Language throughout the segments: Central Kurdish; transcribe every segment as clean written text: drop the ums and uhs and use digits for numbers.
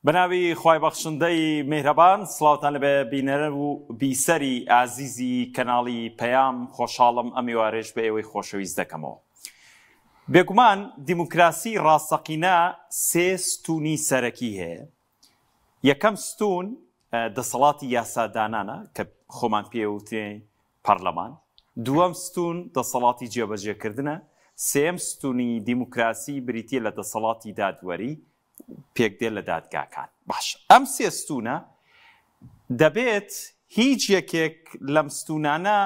بەناوی خوای بەخشندەی میهرەبان سڵاوتان لەبێ بینەر و بیسەری ئازیزی کەناڵی پەیام خۆشحاڵم ئەم ئێوارەیش بە ئێوەی خۆشەویست دەکەمەوە. بێگومان دیموکراسی ڕاستەقینە سێ ستونی سەرەکی هەیە یەکەم ستون دەسەڵاتی یاسادانانە کە خۆمان پێوترێ پەرلەمان، دووەم ستوون دەسەڵاتی جێبەجێکردنە، سێیەم ستوونی دیموکراسی بریتییە لە دەسەڵاتی دادوەری پێکدێت لە دادگاکان. باشە ئەم سێ ستوونە دەبێت هیچ یەکێک لەم ستوونانە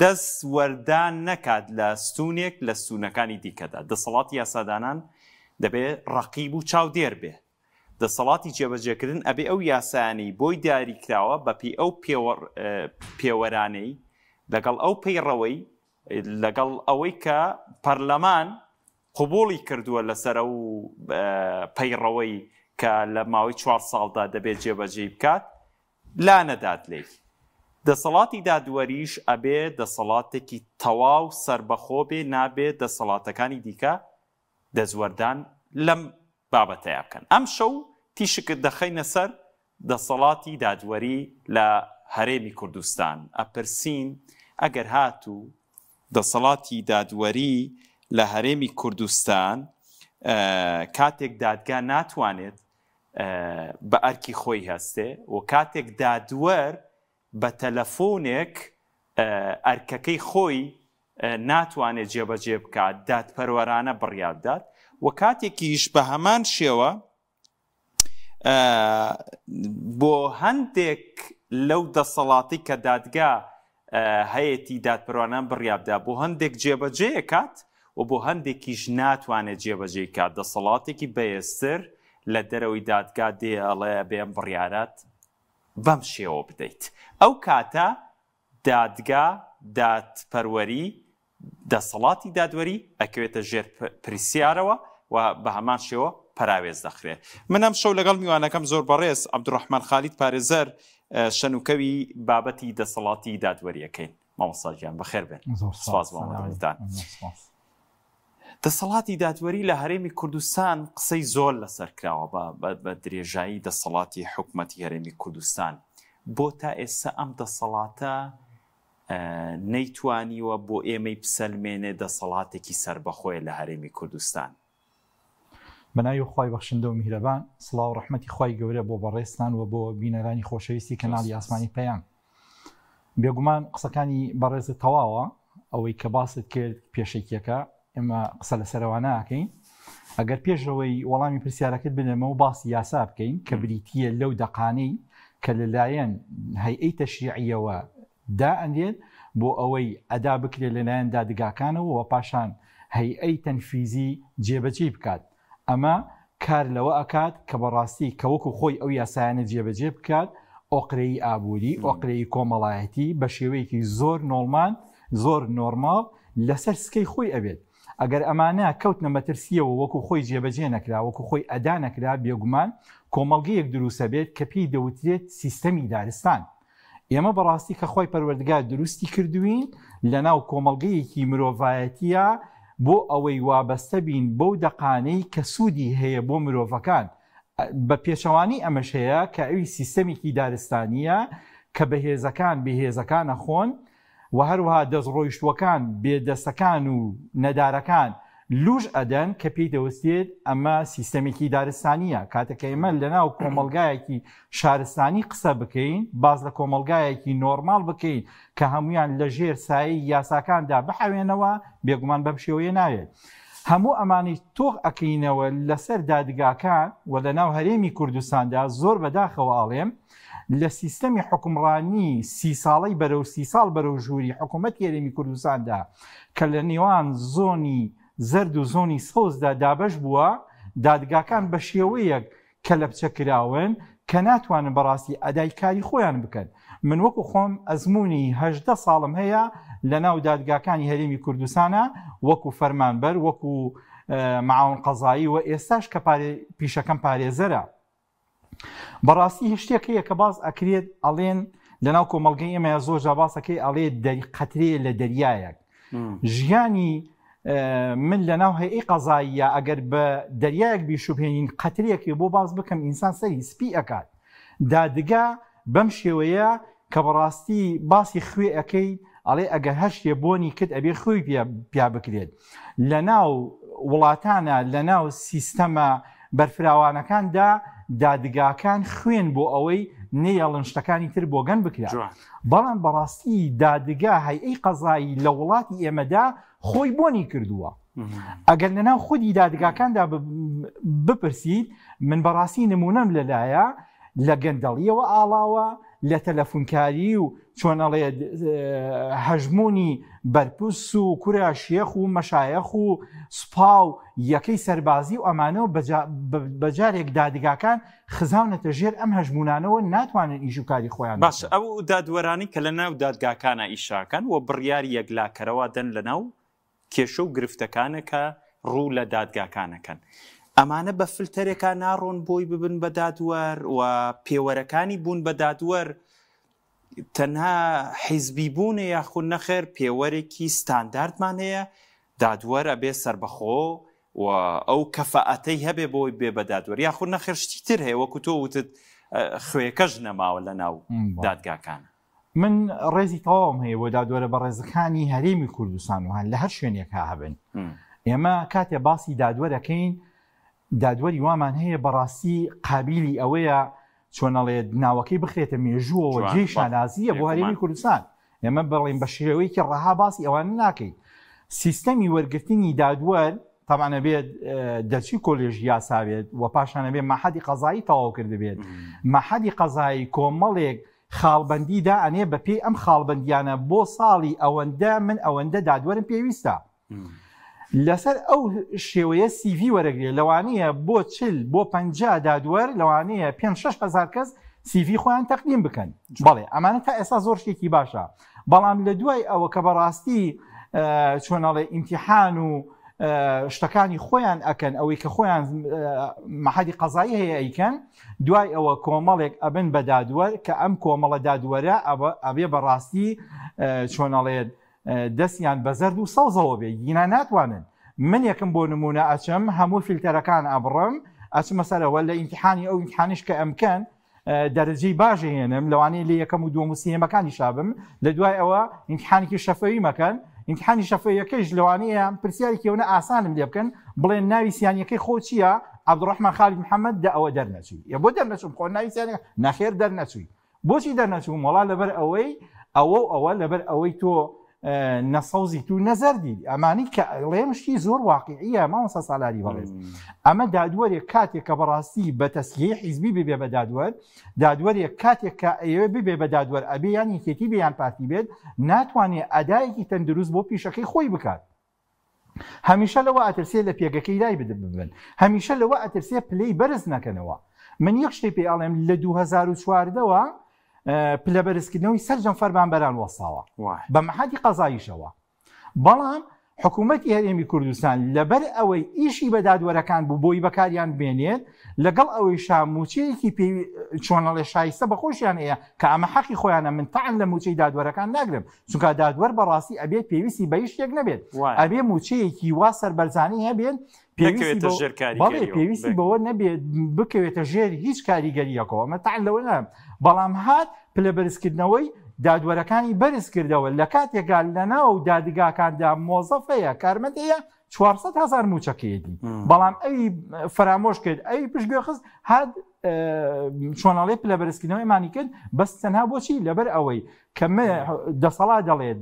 دەست وەردان نەکات لە ستوونێک لە ستوونەکانی دیکەدا. دەسەڵاتی یاسادانان دەبێت ڕەقیب و چاودێر بێ. دەسەڵاتی جێبەجێکردن ئەبێ ئەو یاسایانەی بۆی دیاریکراوە بەپێی ئەو پێوەرانەی لەگەڵ ئەو پەیڕەوەی لەگەڵ ئەوەی کە پەرلەمان قبوڵی کردووە لەسەر ئەو پەیڕەوەی کە لە ماوەی چوار ساڵدا دەبێت جێبەجێی بکات لا نەدات لێی. دەسەڵاتی دادوەریش ئەبێ دەسەڵاتێکی تەواو سەربەخۆ بێ نابێ دەسەڵاتەکانی دیکە دەستوەردان لەم بابەتەیا بکەن. ئەمشەو تیشک دەخەینە سەر دەسەڵاتی دادوەری لە هەرێمی کوردستان، ئەپرسین ئەگەر هاتوو دەسەڵاتی دادوەری لە هەرێمی کوردستان کاتێک دادگا ناتوانێت بە ئەرکی خۆی هەستێ و کاتێک دادوەر بە تەلەفۆنێک ئەرکەکەی خۆی ناتوانێت جێبەجێ بکات، دادپەروەرانە بڕیار بدات و کاتێکیش بە هەمان شێوە بۆ هەندێک لەو دەسەڵاتی کە دادگا هەیەتی دادپەروانان بڕیابدا بۆ هەندێک جێبەجێ کات و بۆ هەندێکیش ناتوانێت جێبەجێی کات دەسەڵاتێکی بەێزتر لە دەرەوەی دادگا دێ ئەڵێ بێم بڕیارات بەم شێوە بدەیت ئەو کاتە دادگا، دادپەروەری، دەسەڵاتی دادوەری ئەکەوێتە ژێر پرسیارەوە و بە هەمان شێوە پەراوێز دەخرێت. من ئەمشەو لەگەڵ میوانەکەم زۆر بەڕێز عەبدولڕەحمان خالید پارێزەر شەنوکەوی بابەتی دەسەڵاتی دادوەری ئەکەین. مامۆستا گیان بەخێر بێن. سپاس بۆ ئامادەبوونتان. دەسەڵاتی دادوەری لە هەرێمی کوردستان قسەی زۆر لەسەر کراوە بە درێژایی دەسەڵاتی حکومەتی هەرێمی کوردستان بۆ تا ئێستا ئەم دەسەڵاتە نەیتوانیوە بۆ ئێمەی بسەلمێنێ دەسەڵاتێکی سەربەخۆیە لە هەرێمی کوردستان؟ بەناوی خوای بەخشندە و میهرەبان، سڵاو و ڕەحمەتی خوای گەورە بۆ بەڕێزتان و بۆ بینەرانی خۆشەویستی کەناڵی ئاسمانی پەیام. بێگومان قسەکانی بەڕێزت تەواوە، ئەوەی کە باست کرد پێشەکیەکە، ئێمە قسە لەسەرەوە ناکەین. ئەگەر پێشەوەی وەڵامی پرسیارەکەت بدەمەوە باسی یاسا بکەین کە بریتییە لەو دەقانەی کە لەلایەن هەیئەی تەشریعیەوە دائەنرێت بۆ ئەوەی ئەدا بکرێت لەلایەن دادگاکانەوە و پاشان هەیئەی تەنفیزی جێبەجێی بکات. ئەمە کار لەوە ئەکات کە بەڕاستی کە وەکو خۆی ئەو یاسایانە جێبەجێ بکات، ئۆقرەیی ئابووری، ئۆقرەیی کۆمەڵایەتی بە شێوەیەکی زۆر نۆڵمان، زۆر نۆرماڵ لەسەر سکەی خۆی ئەبێت. ئەگەر ئەمانە کەوتنە مەترسییەوە وەکو خۆی جێبەجێ نەکرا، وەکو خۆی ئەدا نەکرا، بێگومان کۆمەڵگەیەک دروست ئەبێت کە پێی دەوترێت سیستەمی دارستان. ئێمە بەڕاستی کە خوای پەروەردگار دروستی کردوین لەناو کۆمەڵگەیەکی مرۆڤایەتیە بۆ ئەوەی وابەستە بین بەو دەقانەی کە سوودی هەیە بۆ مرۆڤەکان بە پێچەوانی ئەمەش هەیە کە ئەوی سیستەمێکی دارستانیە کە بەهێزەکان بێهێزەکان ئەخۆن و هەروەها دەستڕۆیشتووەکان بێدەستەکان و نەدارەکان لووش ئەدەن کە پێی دەوترێت ئەمە سیستەمێکی دارستانییە. کاتێک کە ئێمە لەناو کۆمەڵگایەکی شارستانی قسە بکەین، باس لە کۆمەڵگایەکی نۆرماڵ بکەین کە هەموویان لە ژێر سایەی یاساکاندا بحەوێنەوە، بێگومان بەم شێوەیە ناوێت. هەموو ئەمانەی تۆخ ئەکەینەوە لەسەر دادگاکان و لەناو هەرێمی کوردستاندا زۆر بەداخەوە ئەڵێم، لە سیستەمی حوکمڕانی سی ساڵەی بەرەو سی ساڵ بەرەو ژووری حکوومەتی هەرێمی کوردستاندا کە لە نێوان زۆنی زەرد و زۆنی سەوزدا دابەش بووە، دادگاکان بە شێوەیەک کەلەپچە کراون کە ناتوانن بەڕاستی ئەدای کاری خۆیان بکەن. من وەکو خۆم ئەزموونی 18 ساڵم هەیە لە ناو دادگاکانی هەرێمی کوردستانە وەکو فەرمانبەر، وەکو معاون قەزایی و ئێستاش کە پیشەکەم پارێزەرە. بەڕاستی هیچ شتێک هەیە کە باس ئەکرێت ئەڵێن لەناو کۆمەڵگەی ئێمە زۆر جا باسەکەی ئەڵێ دەری قەترەیە لە دەریایەک ژیانی من لە ناو هەیئەی قەزاییە ئەگەر بە دەریایەک بیشوبهێنین قەترێکی بۆ باس بکەم ئینسان سەری سپی ئەکات دادگا بەم شێوەیە کە بەڕاستی باسی خوێ ئەکەی ئەڵێ ئەگەر هەر شتێ بۆنی کرد ئەبێ خوێی پیا بکرێت لە ناو وڵاتانە لە ناو سیستەمە بەرفراوانەکاندا دادگاکان خوێن بۆ ئەوەی نەیەڵن شتەکانی تر بۆگەن بکرا بەڵام بەڕاستی دادگا هەیئەی قەزایی لە وڵاتی ئێمەدا خۆی بۆنی کردووە ئەگەر لەناو خودی دادگاکاندا بپرسیت من بەڕاستی نمونەم لەلایە لە گەندەڵیەوە ئاڵاوە لە تەلەفونکاری و چۆن ئەڵێ هەژمونی بەرپرس و کورە شێخ و مەشایەخ و سوپا و یەکەی سەربازی و ئەمانەوە بەجارێک دادگاکان خزاونەتە ژێر ئەم هەژمونانەوە ناتوانن ئیش و کاری خۆیان باش ئەو دادوەرانی کە لە ناو دادگاکانە ئیشاکەن و بڕیاری یەکلاکەرەوە دەن لە ناو کێشە و گرفتەکانە کە ڕوو لە دادگاکانەکەن ئەمانە بە فلتەرێکا ناڕۆن بۆی ببن بە دادوەر و پێوەرەکانی بوون بە دادوەر تەنها حیزبی بوونە یاخود نەخێر پێوەرێکی ستانداردمان هەیە دادوەر ئەبێ سربەخۆ و ئەو کەفاەتەی هەبێ بۆی بێ بە دادوەر یاخود نەخێر شتی تر هەیە وەکو تۆ وتت خوێکەش نەماوە لە ناو دادگاکان. من ڕێزی تەواوم هەیە بۆ دادوەرە بەڕێزەکانی هەرێمی کوردستان و هەن لە هەر شوێنێکا هەبن ئێمە کاتێ باسی دادوەرەکەین دادوەری وامان هەیە بەڕاستی قابیلی ئەوەیە چۆنەڵێت ناوەکەی بخرێتە مێژووەوە جێی شانازیە بۆ هەرێمی کوردستان ئێمە بڵێن بە شێوەیەکی ڕەها باسی ئەوان ناکەین سیستەمی وەرگرتنی دادوەر تەبعەن ئەبێت دەرچووی کۆلێژی یاسا بێت و پاشان ئەبێ مەحەدی قەزایی تەواو کردبێت مەحەدی قەزایی کۆمەڵێک خاڵبەندی دائەنێ بەپێی ئەم خاڵبەندیانە بۆ ساڵی ئەوەندە من ئەوەندە دادوەرم پێویستە لەسەر ئەو شێوەیە سیڤی وەرەگرێ لەوانەیە بۆ چل بۆ پ دادوەر لەوانەیە پێ هزار کەس سیڤی خۆیان تەقدیم بکەن بەڵێ ئەمانە تا ئێستا زۆر شتێکی باشە بەڵام لە دوای ئەوە کە بەڕاستی چۆنەڵێ ئیمتیحان و شتەکانی خۆیان ئەکەن ئەوەی کە خۆیان مەحەدی قەزایی هەیە ئەیکەن دوای ئەوە کۆمەڵێک ئەبن بە دادوەر کە ئەم کۆمەڵە دادوەرە ئەبێ بەڕاستی چۆنەڵێت دەستیان بە زەرد و سەوزەوە بێ گینا ناتوانن من یەکم بۆ نمونە ئەچم هەموو فیلتەرەکان ئەبڕم ئەچمە سەرەوە لە ئیمتحانی ئەو ئیمتحانیش کە ئەمکەن دەرەجەی باش هێنم لەوانەیە لە یەکەم و دووەم و سێیەمەکانی شابم لە دوای ئەوە ئیمتحانێکی شەفەوی مەکەن ئیمتحانی شەفەویەکەیش لەوانەیە پرسیارێکی ئەوەنە ئاسانم لێ بکەن بڵێن ناوی سیانیەکەی خۆ چییە عەبدوڕەحمان خالید محەممەد دە ئەوە دەرنەچووی یە بۆ دەرنەچووم خۆ ناوی سیانەکە نەخێر دەرنەچووی بۆچی دەرنەچووم وەڵا لەبەر ئەوەی ئەوە و ئەوە لەبەر ئەوەی تۆ نە سەوزیت و نە زەردی ئەمانی کە ئەڵێم شتی زۆر واقعیە مامۆستا سالاری بەڕێز ئەمە دادوەرێک کاتێک کە بەڕاستی بە تەسکیەی حیزبی ببێ بە دادوەر دادوەرێک کاتێک کە ئەیەوێ ببێ بە دادوەر ئەبێ یان یەکێتی بێ یان پارتی بێت ناتوانێ ئەدایەکی تەندروست بۆ پیشەکەی خۆی بکات هەمیشە لەوە ئەترسێ لە پێگەکەی لای ببن هەمیشە لەوە ئەترسێ پلەی بەرز نەکەنەوە من یەک شتی پێ ئەڵێم لە 2014ەوە پلە بەرزکردنەوەی سەرجەم فەرمانبەران وەستاوە بە مەحادی قەزاییشەوە بەڵام حکوومەتی هەرێمی کوردستان لەبەر ئەوەی ئیشی بە دادوەرەکان بوو بۆی بەکاریان بێنێت لەگەڵ ئەوەی شا موچەیەکی پێ چۆنەڵێ شایستە بە خۆشیان هەیە کە ئەمە حەقی خۆیانە من تەعن لە موچەی دادوەرەکان ناگرم چونکە دادوەر بەڕاستی ئەبێت پێویستی بە هیچ شتێک نەبێت ئەبێ موچەیەکی وا سەربەرزانی هەبێت پێویستی ژێر کاریگەری پێویستی بەوە نەبێت بکەوێتە ژێر هیچ کاریگەریەکەوە ئەمە تەعن لەوە نام بەڵام هات پلە بەرزکردنەوەی دادوەرەکانی بەرز کردەوە لە کاتێکا لەناو دادگاکاندا مۆزەف هەیە کارمەند هەیە 400 هزار موچەکەیەتی بەڵام ئەوی فەرامۆش کرد ئەوی پشتگوێ خست هات چۆنەڵێ پلە بەرزکردنەوەی مانی کرد بەس تەنها بۆچی لەبەر ئەوەی کە دەسەڵات دەڵێت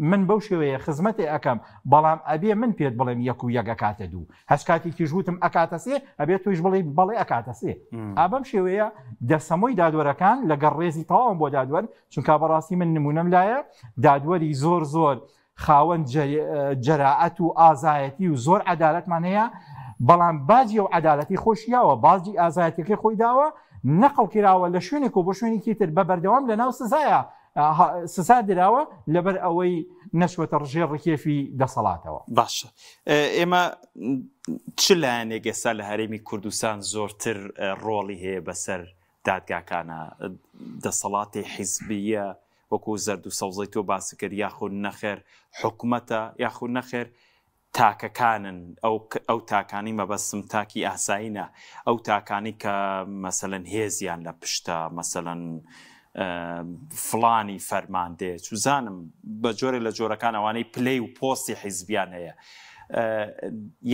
من بەو شێوەیە خزمەتێ ئەەکەم بەڵام ئەبێ من پێت بڵێم یەک و یەک ئەکاتە دوو هەچ کاتێکیش وتم ئەکاتە سێ ئەبێت تۆیش بڵێ بەڵێ ئەکاتە سێ ئابەم شێوەیە دەسەمۆی دادوەرەکان لەگەڵ ڕێزی تەواوم بۆ دادوەر چونکە بەڕاستی من نمونەم لایە دادوەری زۆر زۆر خاوەن جەرائەت و ئازایەتی و زۆر عەدالەتمان هەیە بەڵام باجی ئەو عەدالەتی خۆشی یاوە باجی ئازایەتیەکەی خۆی داوە نەقڵ کراوە لە شوێنێک و بۆ شوێنێکی تر بە بەردەوام لە ناو سزایە سزا دراوە لەبەر ئەوەی نەچوەتە ڕژێر ڕکێفی دەسەڵاتەوە. باشە ئێمە چ لایەنێک ئێستا لە هەرێمی کوردستان زۆرتر ڕۆڵی هەیە بەسەر دادگاکانە دەسەڵاتی حیزبیە وەکو زەرد و سەوزەی تۆ باست کرد یاخود نەخێر حکومەتە یاخود نەخێر تاکەکانن ئەو ئەو تاکانی مەبەستم تاکی ئاسایی نا ئەو تاکانی کە مەسەلەن هێزیان لە پشتە مەسەلەن فڵانی فەرماندێ چوزانم بە جۆرێک لە جۆرەکان ئەوانەی پلەی و پۆستی حیزبیان هەیە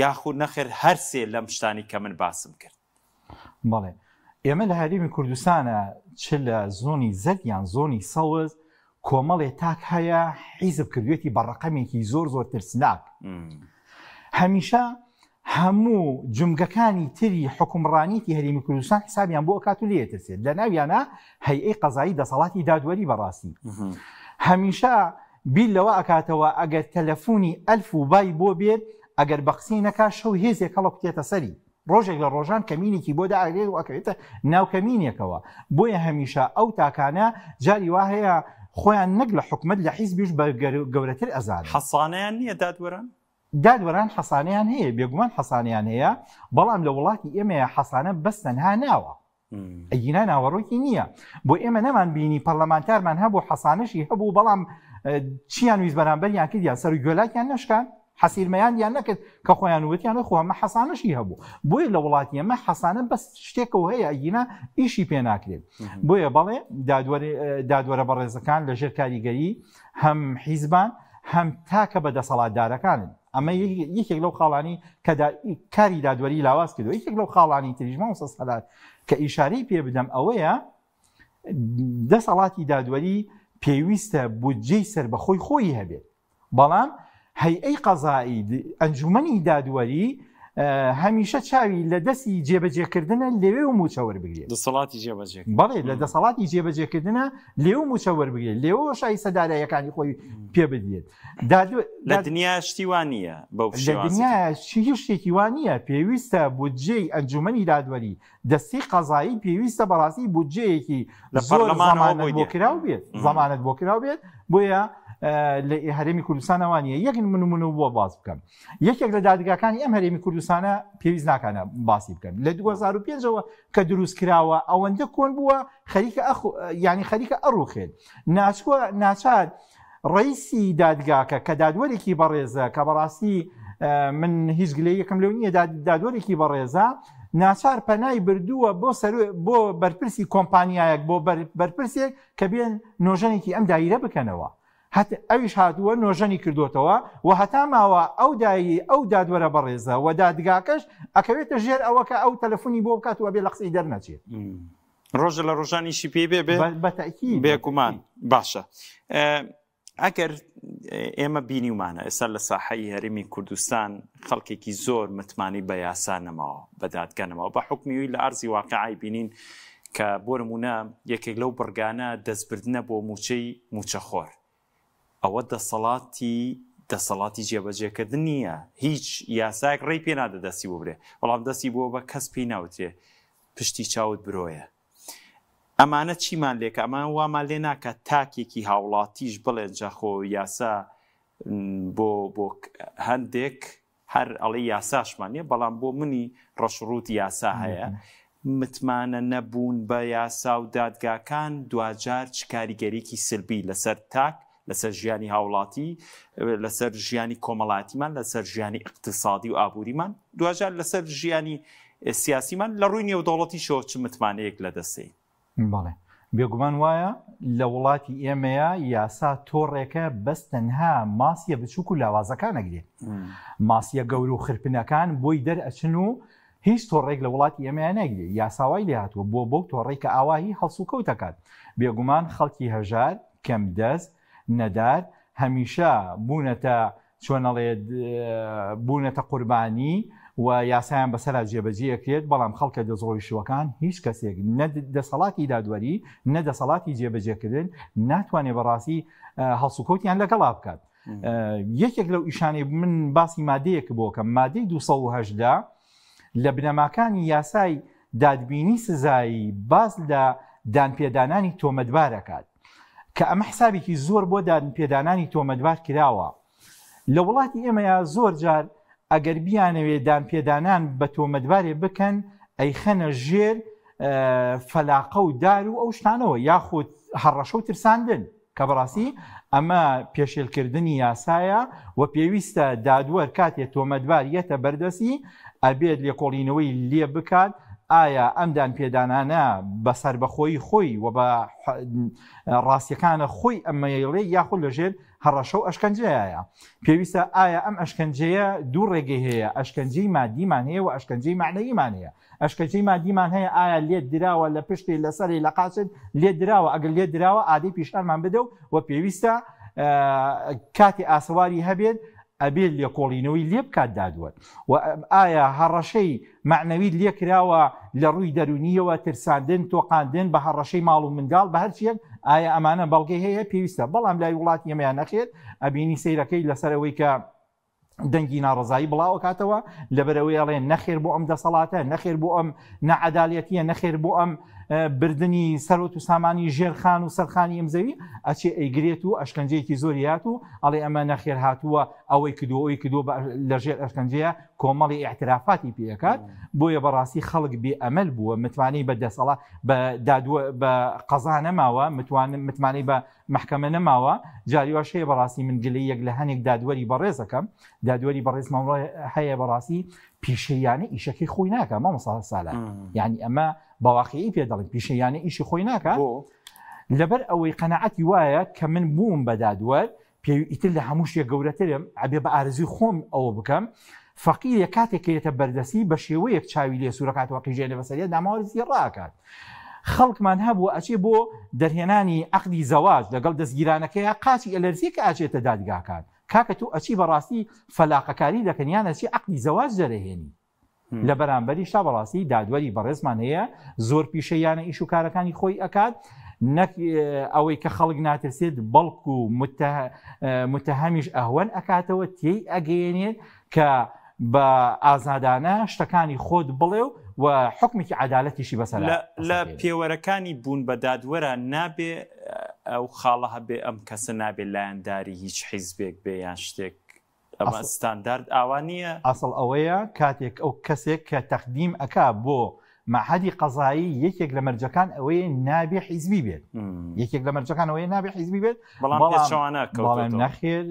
یاخود نەخێر هەرسێ لەم شتانی کە من باسم کرد. بەڵێ ئێمە لە هەرێمی کوردستانە چ لە زۆنی زەرد یان زۆنی سەوز کۆمەڵێ تاک هەیە حیزب کردوێتی بە ڕقەمێکی زۆر زۆر ترسناک هەمیشە هەموو جومگەکانی تری حکومڕانیتی هەرێمی کوردستان حسابیان بۆ ئەکات و لێ ترسێت لە ناویانە هەیئەی قەزایی دەسەڵاتی دادوەری بەڕاستی هەمیشە بیر لەوە ئەکاتەوە ئەگەر تەلەفۆنی ئەلف و بای بۆ بێت ئەگەر بە قسەی نەکا شەو هێزێک هەڵەکوتێتە سەری ڕۆژێک لە ڕۆژان کەمینێکی بۆ دائەگرێت و ئەکەوێتە ناو کەمینێکەوە بۆیە هەمیشە ئەو تاکانە جاری وا هەیە خۆیان نەک لە حکومەت لە حیزبیش بە گەورەتر ئەزانن. حەسانەیان نییە دادوەران؟ دادوەران حەسانەیان هەیە، بێگومان حەسانەیان هەیە، بەڵام لە وڵاتی ئێمەیا حەسانە بەس تەنها ناوە. ئەگینا ناوەڕۆکی نییە بۆ ئێمە نەمان بینی پەرلەمانتارمان هەبوو حەسانەشی هەبوو بەڵام چیان ویست بەرامبەریان کردیان سەر و گوێلاکیان نەشکان حەسیرمەیاندیان نەکرد کە خۆیان وتیان خۆ ئەمە حەسانەشی هەبوو بۆیە لە وڵاتی ئەمە حەسانە بەس شتێکەوە هەیە ئەگینا ئیشی پێ ناکرێت بۆیە بەڵێ دادوەرە بەڕێزەکان لە ژێر کاریگەری هەم حیزبان هەم تاکە بە دەسەڵاتدارەکانن ئەمە یەکێک لەو خاڵانی کە کاری دادوەری لاواز کردو یەکێک لەو خاڵانی تریش مامۆستا سەلار کە ئیشارەی پێ بدەم ئەوەیە دەسەڵاتی دادوەری پێویستە بودجەی سەربەخۆی خۆی هەبێت بەڵام هەیئەی قەزایی ئەنجومەنی دادوەری هەمیشە چاوی لە دەستی جێبەجێکردنە لەوێ و موچە وەربگرێت دەسەڵاتی جێبەجێ بەڵێ لە دەسەڵاتی جێبەجێکردنە لێو موچە وەربگرێت لێوە شایستە داراییەکانی خۆی پێ بدرێت لە دنیا شتی وا نییە بەو لە دنیا هیچ شتێکی وا نییە پێویستە بودجەی ئەنجومەنی دادوەری دەستی قەزایی پێویستە بەڕاستی بودجەیەکی لە زۆر پەرلەمانەوە زەمانەت بۆی بۆ دێ. کراو بێت زەمانەت بۆ کراو بێت بۆیە لە هەرێمی کوردستانەوە نییە یەک نمونە بۆ باس بکەم یەکێک لە دادگاکانی ئەم هەرێمی کوردستانە پێویست ناکانە باسی بکەن لە 2005ەوە کە دروست کراوە ئەوەندە کۆن بووە خەریکە ئەخ ینی خەریکە ئەڕوخێت ناچوە ناچار ڕئیسی دادگاکە کە دادوەرێکی بەڕێزە کە بەڕاستی من هیچ گلەیەکم لەو نییە دادوەرێکی بەڕێزە ناچار پەنای بردووە بۆ سەر بۆ بەرپرسی کۆمپانیایەک بۆ بەرپرسێک کە بێن نۆژەنێکی ئەم دایرە بکەنەوە هەت ئەویش هاتووە نۆژەنی کردۆتەوە و هەتا ماوە ئەو دایی ئەو دادوەرە بەڕێزە و دادگاکەش ئەکەوێتە ژێر ئەوە کە ئەو تەلەفونی بۆ بکات و ئەبێ لە قسەی دەرنەچێت. ڕۆژە لە ڕۆژان ئیشی پێی بێ بێ بە تەئکید بێگومان باشە ئەگەر ئێمە بینیومانە ئێستا لە ساحەی هەرێمی کوردستان خەڵکێکی زۆر متمانەی بە یاسا نەماوە بە دادگا نەماوە بە حکمیوی لە ئەرزی واقعی بینین کە بۆ نمونە یەکێک لەو بڕگانە دەستبردنە بۆ موچەی موچەخۆر ئەوە دەسەڵاتی دەسەڵاتی جێبەجێکردن نییە هیچ یاسایەک ڕێی پێ نادە دەستی بۆ برێ بەڵام دەستی بۆ بە کەس پێی ناوترێ پشتی چاوت برۆیە ئەمانە چیمان لێکە ئەمان وامان لێ ناکات تاکێکی هاوڵاتیش بڵێن جاخۆ یاسا بۆ بۆ هەندێک هەر ئەڵێی یاساشمان نیە بەڵام بۆ منی ڕەشڕووت یاسا هەیە، متمانە نەبوون بە یاسا و دادگاکان دواجار چ کاریگەریکی سلبی لەسەر تاک، لەسەر ژیانی هاوڵاتی، لەسەر ژیانی کۆمەڵایەتیمان، لەسەر ژیانی ئیقتسادی و ئابووریمان، دواجار لەسەر ژیانی سیاسیمان لە ڕووی نێودەوڵەتیشەوە چ متمانەیەک لەدەستێین؟ بەڵێ بێگومان وایە لە وڵاتی ئێمەیە یاسا تۆڕێکە بەس تەنها ماسیە بچووک و لاوازەکان ئەگرێت ماسیە گەور و خرپنەکان بۆی دەرئەچن و هیچ تۆڕێک لە وڵاتی ئێمەیان ناگرێت یاساوای لێ هاتووە بۆ بەو تۆڕێک کە ئاواهی هەڵسوکەوت دەکات بێگومان خەڵکی هەژار کەم دەست نەدار هەمیشە بوونەتە چۆن ئەڵێت بوونەتە قوربانی و یاسایان بەسەرا جێبەجێ ئەکرێت، بەڵام خەڵکە دەستڕۆیشتووەکان هیچ کەسێک نە دەسەڵاتی دادوەری نە دەسەڵاتی جێبەجێکردن ناتوانێت بەڕاستی هەڵسوکەوتیان لەگەڵا بکات. یەکێک لەو ئیشانەی من باسی مادەیەک بۆکەم مادەی 218 لە بنەماکانی یاسای دادبینی سزایی باس لە دانپێدانانی تۆمەتبار ئەکات کە ئەمە حسابێکی زۆر بۆ دانپێدانانی تۆمەتبار کراوە لە وڵاتی ئێمەیا زۆر جار ئەگەر بیانەوێ دانپێدانان بە تۆمەتبارێ بکەن ئەیخەنە ژێر فەلاقە و دار و ئەو شتانەوە یاخود هەڕەشە و ترساندن. کە بەڕاستی ئەمە پێشێلکردنی یاسایە و پێویستە دادوەر کاتێ تۆمەتبار یەتە بەردەستی ئەبێت لێکۆڵینەوەی لێ بکات ئایا ئەم دانپێدانانە بە سەربەخۆیی خۆی و بە ڕاستیەکانە خۆی ئەمەیڵێ یاخود لەژێر هەڕەشە و ئەشکەنجەیە پێویستە ئایا ئەم ئەشکەنجەیە دوو ڕێگەی هەیە ئەشکەنجەی مادیمان هەیە و ئەشکەنجەی مەعنەویمان هەیە ئەشکەنجەی مادیمان هەیە ئایا لێت دراوە لە پشتی لەسەری لە قاچت لێت دراوە ئەگەر لێت دراوە ئادەی پیشانمان بدە و و پێویستە کاتی ئاسەواری هەبێت ئەبێت لێکۆڵینەوەی لێ بکات دادوەر و ئایا هەڕەشەی مەعنەویت لێ کراوە لە ڕووی دەرونیەوە ترساندن تۆقاندن بە هەڕەشەی ماڵ و منداڵ بە هەرچیەک ئایا ئەمانە بەڵگەی هەیە پێویستە بەڵام لای وڵاتی ئێمەیان نەخێر ئەبینی سەیرەکەی لەسەر ئەوەی کە دەنگی ناڕەزایی بڵاوەکاتەوە لەبەرەوەی ئەڵێن نەخێر بۆ ئەم دەسەڵاتە نەخێر بۆ ئەم نەعەدالەتیە نەخێر بۆ ئەم بردنی سەرۆت و سامانی ژێرخان و سەرخانی ئەم زەوی ئەچێ ئەیگرێت و ئەشکەنجەیەکی زۆری هات و ئەڵێ ئەمە نەخێر هاتووە ئەوەی کردووە ئەوی کردووە لەژێر ئەشکەنجەیە کۆمەڵی ئیعترافاتی پێ ئەکات بۆیە بەڕاستی خەڵک بێ ئەمەل بووە متمانەی بە دەسەڵات بە دادوە بە قەزا نەماوە متوان متمانەی بە مەحکەمە نەماوە جاری واش هەیە بەڕاستی من گلەیەک لە هەنێک دادوەری بەڕێزەکەم دادوەری بەڕێزمان هەیە بەڕاستی پیشەیانە ئیشەکەی خۆی ناکە مامۆستا سالار یعنی ئەمە بەواقعی پێ دەڵێن پیشەیانە ئیشی خۆی ناکە لەبەر ئەوەی قەنەعەتی وایە کە من بووم بە دادوەر پێوی ئیتر لە هەموو شتێک گەورەترم ئەبێ بە ئارزوی خۆم ئەوە بکەم فەقیرێک کاتێک کە یەتە بەردەستی بە شێوەیەک چاوی لێ سوورەکاتەوە قیژێنێ بەسەریە داماوەرزی ڕاکات خەڵکمان هەبوو ئەچێ بۆ دەرهێنانی عەقدی زەواج لەگەڵ دەستگیرانەکەیا قاچی ئەلەرزێ کە ئەچێتە دادگاکان کاکە تۆ ئەچی بەڕاستی فەلاقەکاری دەکەن یان ئەچی عەقدی زەواج دەرەهێنی لە بەرامبەریشدا بەڕاستی دادوەری بەڕێزمان هەیە زۆر پیشەیانە ئیش و کارەکانی خۆی ئەکات نەک ئەوەی کە خەڵک ناترسێت بەڵکو متهەمیش ئەهوەن ئەکاتەوە تێی ئەگەیەنێت کە بە ئازادانە شتەکانی خۆت بڵێ و و حکمێکی عدالەتیشی بەسەر لە پێوەرەکانی بوون بە دادوەرە نابێ ئەو خاڵە هەبێ ئەم کەسە نابێ لایەنداری هیچ حیزبێک بێ یان شتێک ئەمە ستاندارد ئاوا نییە؟ ئەسڵ ئەوەیە کاتێک ئەو کەسێک کە تەقدیم ئەکا بۆ مەعهەدی قەزایی یەکێک لە مەرجەکان ئەوەیە نابێ حیزبی بێت یەکێک لە مەرجەکان ئەوەیە نابێ حیزبی بێت بەڵام پێچەوانە بەڵام نەخێر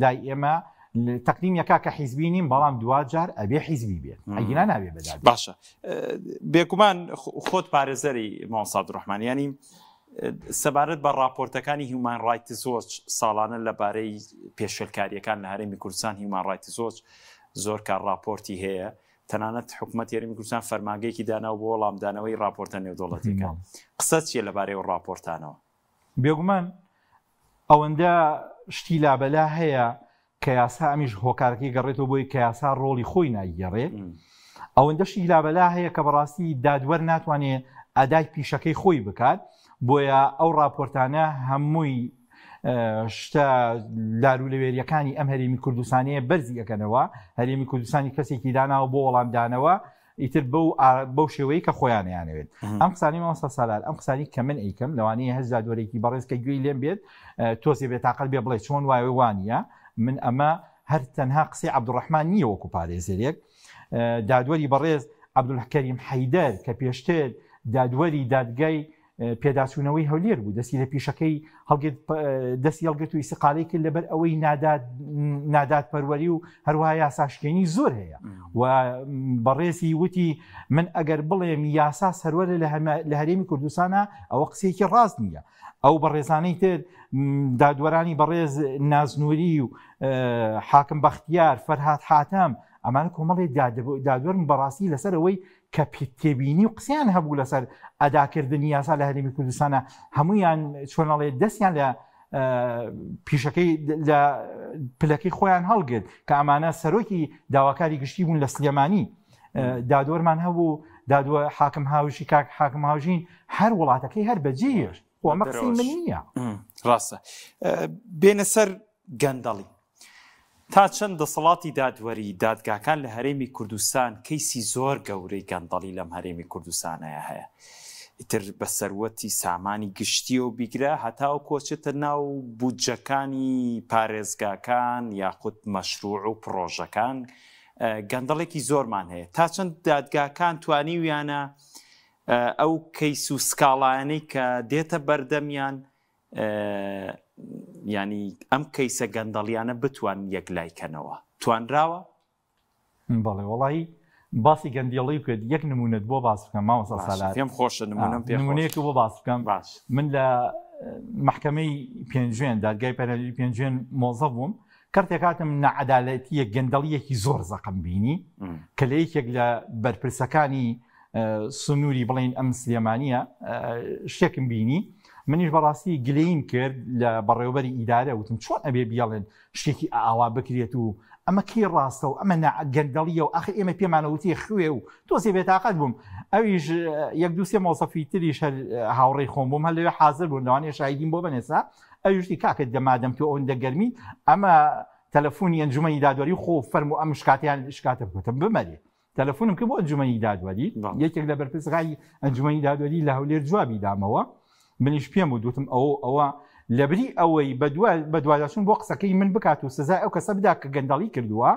لای ئێمە تەقدیم یەکا کە حیزبی نیم بەڵام دواجار ئەبێ حیزبی بێت ئەگینا نابێ بەداد باشە بێگومان خۆت پارێزەری مامۆستا عەبدولڕەحمان یانی سەبارەت بە ڕاپۆرتەکانی هیومان ڕایتس وۆچ ساڵانە لەبارەی پێشێلکارییەکان لە هەرێمی کوردستان هیومان ڕایتس وۆچ زۆر کار ڕاپۆرتی هەیە تەنانەت حکوومەت هەرێمی کوردستان فەرمانگەیەکی داناو بۆ وەڵامدانەوەی ڕاپۆرتە نێودەوڵەتیەکان قسە چییە لەبارەی ئەو ڕاپۆرتانەوە؟ بێگومان ئەوەندە شتی لابەلا هەیە کە یاسا ئەمیش هۆکارەکەی گەڕێتەوە بۆی کە یاسا ڕۆڵی خۆی نایگێڕێ ئەوەندەشی لابەلا هەیە کە بەڕاستی دادوەر ناتوانێ ئەدای پیشەکەی خۆی بکات بۆیە ئەو راپۆرتانە هەمووی شتە لارو لەوێریەکانی ئەم هەرێمی کوردستانەیە بەرزی ئەکەنەوە هەرێمی کوردستانی کەسێکی داناوە بۆ وەڵامدانەوە ئیتر بەو بەو شێوەیە کە خۆیان ئەیانەوێت ئەم قسانی مامۆستا سالار ئەم قسانی کە من ئەیکەم لەوانەیە هەر دادوەرێکی بەڕێز کە گوێی لێم بێت تۆزێ بێتاقەت بێ بڵێ چۆن وایە وانە من ئەمە هەر تەنها قسەی عەبدوڕەحمان نییە وەکو پارێزەرێک دادوەری بەڕێز عەبدولکەریم حەیدەر کە پێشتر دادوەری دادگای پێداچوونەوەی هەولێر بوو دەستی لە پیشەکەی هەڵگرت دەستی هەڵگرت و ئیسقالەی کرد لەبەر ئەوەی ناداد نادادپەروەری و هەروەها یاساشکێنی زۆر هەیە و بەڕێزی وتی من ئەگەر بڵێم یاسا سەروەرە لە هەرێمی کوردستانە ئەوە قسەیەکی ڕاست نییە ئەو بەڕێزانەی تر دادوەرانی بەڕێز نازنووری و حاکم بەختیار فەرهاد حاتەم ئەمانە کۆمەڵی دادوەرن بەڕاستی لەسەر ئەوەی کە تێبینی و قسەیان هەبوو لەسەر ئەداکردنی یاسا لە هەرێمی کوردستانە هەمویان چۆنەڵێ دەستیان لە پیشەکەی لە پلەکەی خۆیان هەڵگرت کە ئەمانە سەرۆکی داواکاری گشتی بوون لە سلێمانی دادوەرمان هەبوو دادوە حاکم هاوشی کاک حاکم هاوژین هەر وڵاتەکەی هەر بەجێهێشت خۆ ئەمە قسەی من نییە. ڕاستە بێنە سەر گەندەڵی. تا چەند دەسەڵاتی دادوەری، دادگاکان لە هەرێمی کوردستان کەیسی زۆر گەورەی گەندەڵی لەم هەرێمی کوردستانەیە هەیە. ئیتر بە سەروەتی سامانی گشتیەوە بیگرە هەتاوەکو ئەچێتە ناو بودجەکانی پارێزگاکان یاخود مەشروع و پڕۆژەکان گەندەڵێکی زۆرمان هەیە. تا چەند دادگاکان توانیویانە ئەو کەیس و سکاڵایانەی کە دێتە بەردەمیان ینی ئەم کەیسە گەندەڵیانە بتوان یەکلای کەنەوە توانراوە؟ بەڵێ وەڵی باسی گەندیڵی بکرد یەک نمونەت بۆ باس بکەم مامۆستا سالار پێم خۆشە نمونەم پێ نمونەیەک بۆ باس بکەم باش من لە محکمەی پێنجوێن دادگای پەرەلی پێنجوێن مۆزە بووم کەرتێک هاتم نەعەدالەتیەک گەندەڵیەکی زۆر زەقم بینی کە لە یەکێک لە بەرپرسەکانی سنووری بڵین ئەم سلێمانیە شتێکم بینی منیش بەڕاستی گلەیم کرد لە بەڕێوبەری ئیدارە وتم چۆن ئەبێ بیاڵێن شتێکی ئاوا بکرێت و ئەمە کەی ڕاستە و ئەمە گەندەڵیە و ئاخر ئێمە پێمانەوتی خوێ و تۆزێ بێتاقەت بووم ئەویش یەک دووسێ مۆسەفی تریش هەر هاوڕێی خۆم بووم هەر لەوێ حاضر بوون لەوانەیە شایدیم بۆ بنێسا ئەویشتی کاکە دەمادەم تۆ ئەوەندە گەرمی ئەمە تەلەفۆنی ئەنجومەنی دادوەری خۆ فەرمو ئەم شکاتیان شکاتە بکەم بمەرێ تەلەفۆنم کرد بۆ ئەنجومەنی دادوەری یەکێک لە بەرپرسەکانی ئەنجومەنی دادوەری لە هەولێر جوابی دامەوە منیش پێم و دوتم ئەوە ئەوە لەبری ئەوەی بەدواداچوون بۆ قسەکەی من بکات و سزای ئەو کەسە بدا کە گەندەڵی کردووە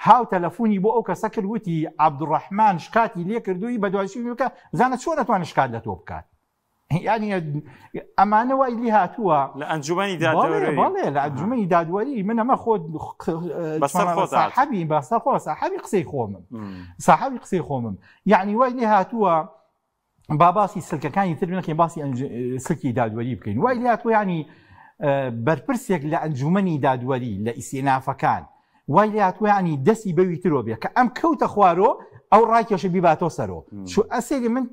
هاو تەلەفۆنی بۆ ئەو کەسە کرد وتی عەبدوڕەحمان شکاتی لێ کردووی بەدواداچوونی بکە زانە چۆن ئەتوانێت شکات لە تۆ بکات یعنی ئەمانە وای لی هاتووە لە ئەنجومەنی دادوەری بەڵێ لە ئەنجومەنی دادوەری من ئەمە خۆ ساحەبی بەسەر خۆ ساحەبی قسەی خۆمم ساحەبی قسەی خۆمم یعنی وای لێ هاتووە با باسی سلکەکانی تر نەکەین باسی سلکی دادوەری بکەین وای لێ هاتووە ینی بەرپرسێک لە ئەنجومەنی دادوەری لە ئیسینافەکان وای لێ هاتووە یانی دەستی بەوی ترۆ بێ کە ئەم کەوتە خوارۆ ئەو ڕایکێشە بیباتۆ سەرۆ چو ئەسێری من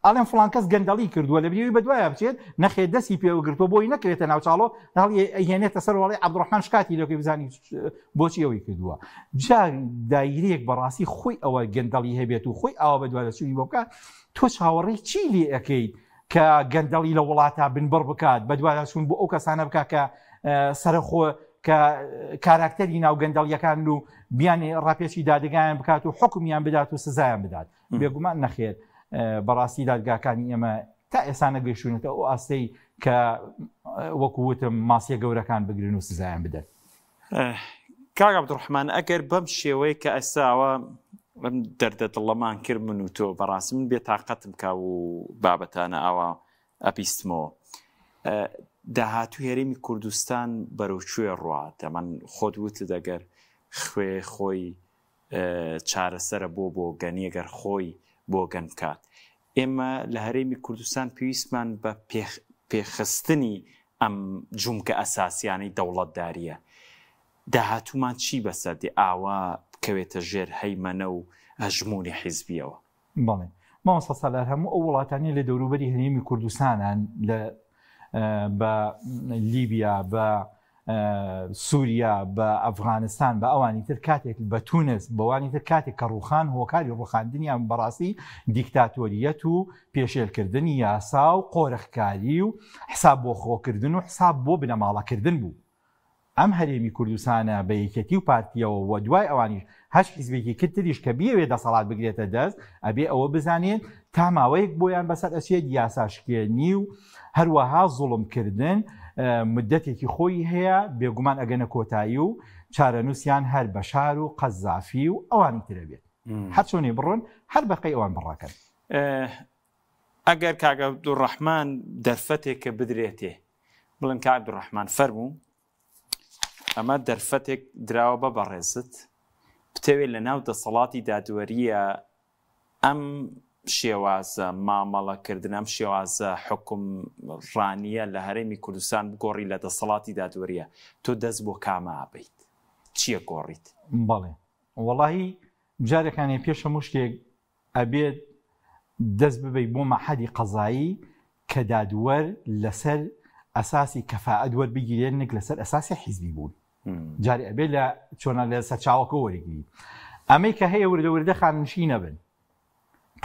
ئەڵێم فڵان کەس گەندەڵی کردووە لە بریوی بەدوایە بچێت نەخێ دەستی پێوە گرتووە بۆی نەکرێتە ناوچاڵۆ هەڵی ئەهێنێتە سەر وەڵی عەبدوڕەحمان شکاتی لەکەی بزانی بۆچی ئەوەی کردووە جا دایرەیەک بەڕاستی خۆی ئەوە گەندەڵی هەبێت و خۆی ئاوا بەدوادەچوونی بۆ بکات تۆ چاوەڕێی چی لێ ئەکەیت کە گەندەڵی لە وڵاتا بنبڕ بکات، بەدواداچوون بۆ ئەو کەسانە بکات کە سەرەخۆ کە کاراکتەری ناو گەندەڵیەکانن و بیان ڕاپێچی دادگایان بکات و حکومیان بدات و سزایان بدات. بێگومان نەخێر بەڕاستی دادگاکانی ئێمە تا ئێستا نەگەیشتوونەتە ئەو ئاستەی کە وەکو وتم ماسیە گەورەکان بگرن و سزایان بدەن. کاک عەبدوڕەحمان ئەگەر بەم شێوەیە کە ئێستا ئەوە ئەم دەردە دڵەمان کرد من و تۆ بەڕاستی من بێتاقەتم کا و بابەتانە ئاوا ئەبیستمەوە داهاتوو هەرێمی کوردستان بەرەو کوێ ڕوات ئەمان خۆت وتت ئەگەر خوێ خۆی چارەسەرە بۆ بۆگەنی گەر خۆی بۆگەن بکات ئێمە لە هەرێمی کوردستان پێویستمان بە پێخستنی ئەم جومگە ئەساسیانەی دەوڵەتدارییە. داهاتوومان چی بەسەر دێ ئاوا بکەوێتە ژێر هەیمەنە و هەژموونی حیزبییەوە؟ بەڵێ مامۆستا سالار هەموو ئەو وڵاتانەی لە دەوروبەری هەرێمی کوردستانن لە بە لیبیا بە سووریا بە ئەفغانستان بە ئەوانی تر کاتێک بە تونس بەوانی تر کاتێک کە ڕوخان هۆکاری ڕوخاندنیان بەڕاستی دیکتاتۆریەت و پێشێلکردنی یاسا و قۆرخکاری و حساب بۆ خۆکردن و حساب بۆ بنەماڵەکردن بوو. ئەم هەرێمی کوردستانە بە یەکێتی و پارتیەوە و دوای ئەوانیش هەچ حیزبێکی کتریش کە بیەوێ دەسەڵات بگرێتە دەست ئەبێ ئەوە بزانێت تا ماوەیەک بۆیان بەسەر ئەچێت یاساشکێنی و هەروەها زوڵم کردن مدەتێکی خۆی هەیە بێگومان ئەگەنە کۆتایی و چارەنووسیان هەر بەشار و قەزافی و ئەوانی ترە بێت هەرچۆنێ بڕۆن هەر بەقەی ئەوان بڕاکەن. ئەگەر کاک عەبدولڕەحمان دەرفەتێکە بدرێتێ بڵێن کاک عەبدولڕەحمان فەرموو ئەمە دەرفەتێک دراوە بە بەڕێزت بتەوێت لە ناو دەسەڵاتی دادوەریە ئەم شێوازە مامەڵەکردن ئەم شێوازە حکوم ڕانیە لە هەرێمی کوردستان بگۆڕی لە دەسەڵاتی دادوەریە تۆ دەست بۆ کامە ئەبەیت چییە گۆڕیت؟ بەڵێ وەڵاهی جارێکانێ پێش هەموو شتێک ئەبێت دەست ببەی بۆ مەعهەدی قەزایی کە دادوەر لەسەر ئەساسی کەفائەت وەربگیرێت نەک لەسەر ئەساسی حیزبی بوون جارێ ئەبێت لە چۆنە لە سەرچاوەکە وەرگری ئەمەی کە هەیە وردە وردە خاننشی نەبن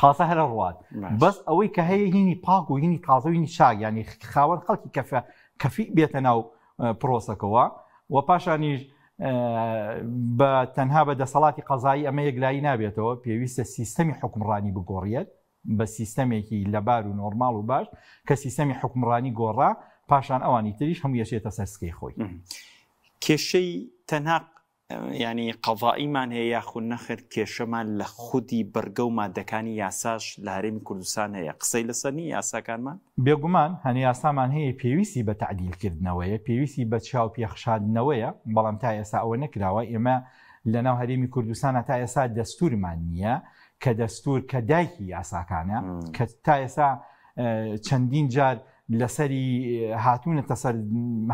تازە هەرە ڕوات بەس ئەوەی کە هەیە هینی پاک و هینی تازە هینی چاک ینی خاوەن خەڵکی کەفە کەفی بێتە ناو پرۆسەکەوە و پاشانیش بە تەنها بە دەسەڵاتی قەزایی ئەمە یەکلایی نابێتەوە، پێویستە سیستەمی حوکمڕانی بگۆڕیەت بە سیستەمێکی لەبار و نۆرماڵ و باش، کە سیستەمی حوکمڕانی گۆڕا پاشان ئەوانی تریش هەمووی ئەچێتە سەر سکەی خۆی. کێشەی تەنها. ینی قەزاییمان هەیە یاخود نەخێر کێشەمان لە خودی بڕگە و مادەکانی یاساش لە هەرێمی کوردستان هەیە قسەی لەسەر نییە یاساکانمان؟ بێگومان هەنێ یاسامان هەیە پێویستی بە تەعدیل کردنەوەیە، پێویستی بە چاو پێخشاندنەوەیە، بەڵام تا ئێستا ئەوە نەکراوە، ئێمە لەناو هەرێمی کوردستانا تا ئێستا دەستورمان نییە، کە دەستور کە دایکی یاساکانە، کە تا ئێستا چەندین جار لەسەری هاتوونەتە سەر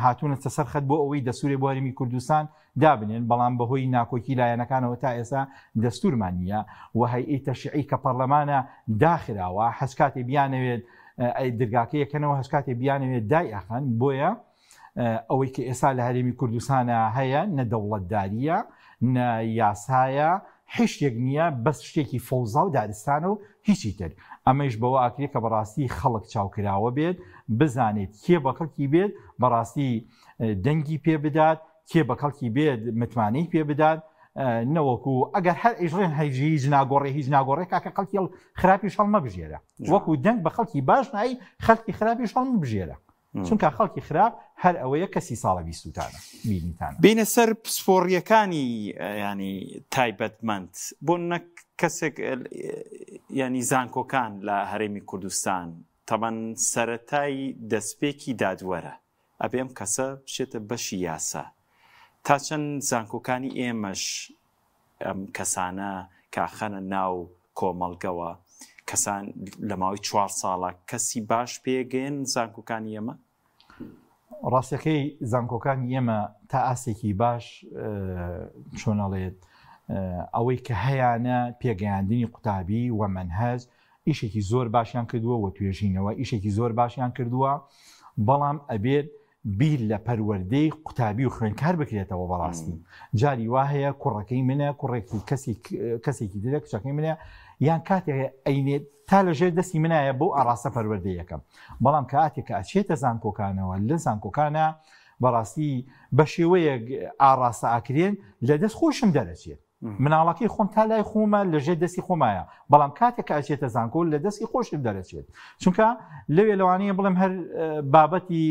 هاتوونەتە سەر خەت بۆ ئەوەی دەستورێ بۆ هەرێمی کوردستان دابنێن، بەڵام بەهۆی ناکۆکی لایەنەکانەوە تا ئێستا دەستورمان نییە و هەیئەی تەشریعی کە پەڕلەمانە داخراوە هەچ کاتێ بیانەوێت درگاکەی یەکەنەوە هەچ کاتێ بیانەوێت دای ئەخەن بۆیە ئەوەی کە ئێستا لە هەرێمی کوردستانە هەیە نە دەوڵەتداریە نە یاسایە هیچ شتێک نییە بەس شتێکی فەوزا و دارستانە و هیچی تر ئەمەیش بەوە ئاکرێ کە بەڕاستی خەڵک چاوکراوە بێت بزانێت کێ بەکەڵکی بێت بەڕاستی دەنگی پێ بدات کێ بەکەڵکی بێت متمانەی پێ بدات نەوەکو ئەگەر هەر ئیژڕێن هەیجی هیچ ناگۆڕێ هیچ ناگۆڕێ کاکە خەڵکی خراپی شەڵ مەبژێرە وەکو دەنگ بە خەڵکی باش نایی خەڵکی خراپی شەڵ مبژێرە چونکە خەڵکی خراپ هەر ئەوەیە کەسی ساڵە بیستوتانە بینیتانە. بینە سەر پسپۆڕیەکانی ینی تایبەتمەند بۆ نەک کەسێک ینی زانکۆکان لە هەرێمی کوردستان تەبەن سەتای دەستپێکی دادوەرە ئەبێ ئەم کەسە بچێتە بەشی یاسا تا چەند زانکۆکانی ئێمەش ئەم کەسانە کە ئەخەنە ناو کۆمەڵگەوە کەسان لە ماوەی چوار ساڵە کەسی باش پێگەیەن زانکۆکانی ئێمە؟ ڕاستەکەی زانکۆکانی ئێمە تا ئاستێکی باش چۆنەڵێت ئەوەی کە هەیانە پێگەیاندنی قوتابی و مەنهەج ئیشێکی زۆر باشیان کردووە و توێژینەوە ئیشێکی زۆر باشیان کردووە بەڵام ئەبێت بیر لە پەروەردەی قوتابی و خوێندکار بکرێتەوە بەڕاستی جاری وا هەیە کوڕەکەی منە کوڕێکی کەسی کەسێکی درە کچەکەی منە یان کاتێک ئەینێت تا لە ژێر دەستی منایە بۆ ئاڕاستە پەروەردەی یەکەم بەڵام کاتێک کە ئەچێتە زانکۆکانەوە لە زانکۆکانە بەڕاستی بە شێوەیەک ئاڕاستە ئاکرێن لە دەست خۆشم دەرەچێت مناڵەکەی خۆم تا لای خۆمە لە ژێر دەستی خۆمایە بەڵام کاتێک کە ئەچێتە زانکۆ لە دەستی خۆشم دەرەچێت چونکە لەوێ لەوانەیە بڵێم هەر بابەتی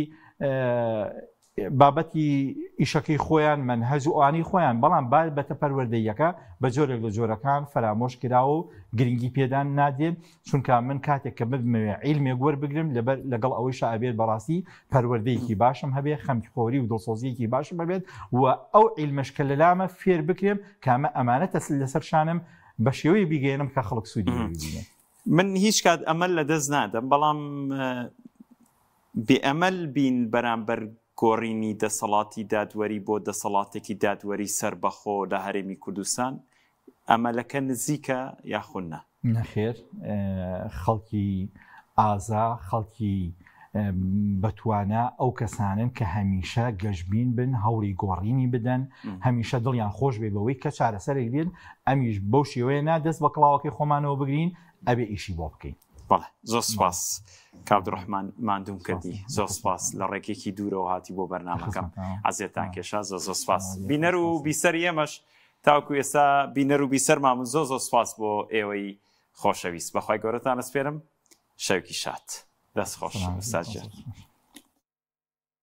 بابەتی ئیشەکەی خۆیان مەنهەج و ئانی خۆیان بەڵام بابەتە پەروەردەیەکە بە جۆرێک لە جۆرەکان فەرامۆش کراوە و گرنگی پێدان نادێن چونکە من کاتێک کە ببمەوێ عیلمێک وەربگرم لەبەر لەگەڵ ئەوەیشا ئەبێت بەڕاستی پەروەردەیەکی باشم هەبێ خەمخۆری و دڵسۆزیەکی باشم هەبێت و ئەو عیلمەش کە لەلامە فێر بکرێم کە ئەمە ئەمانەتە لەسەر شانم بە شێوەیەک بیگەیەنم کە خەڵک سوودی لێ ببینێت. من هیچ کات ئەمەل لەدەست نادەم بەڵام بێ ئەمەل بین بەرامبەر گۆڕینی دەسەڵاتی دادوەری بۆ دەسەڵاتێکی دادوەری سەربەخۆ لە هەرێمی کوردستان ئەمەلەکە نزیکە یاخود نا؟ نەخێر خەڵکی ئازا خەڵکی بەتوانا ئەو کەسانن کە هەمیشە گەشبین بن هەوڵی گۆڕینی بدەن هەمیشە دڵیان خۆش بێ بەوەی کە چارەسەرێک بێت ئەمیش بەو شێوەیە نا دەست بە کڵاوەکەی خۆمانەوە بگرین ئەبێ ئیشی بۆ بکەین. بەڵێ زۆر سپاس کاک عبدالرحمن ماندووم کردی زۆر سپاس لە ڕێکێکی دوورەوە هاتی بۆ بەرنامەکەم عەزێتان کێشا زۆر زۆر سپاس بینەر و بیسەری ئێمەش تاوەکو ئێستا بینەر و بیسەرمان بوون زۆر زۆر سپاس بۆ ئێوەی خۆشەویست بەخوای گەورەتان ئەسپێرم شەوێکی شاد دەست خۆش ئوستاد گیان.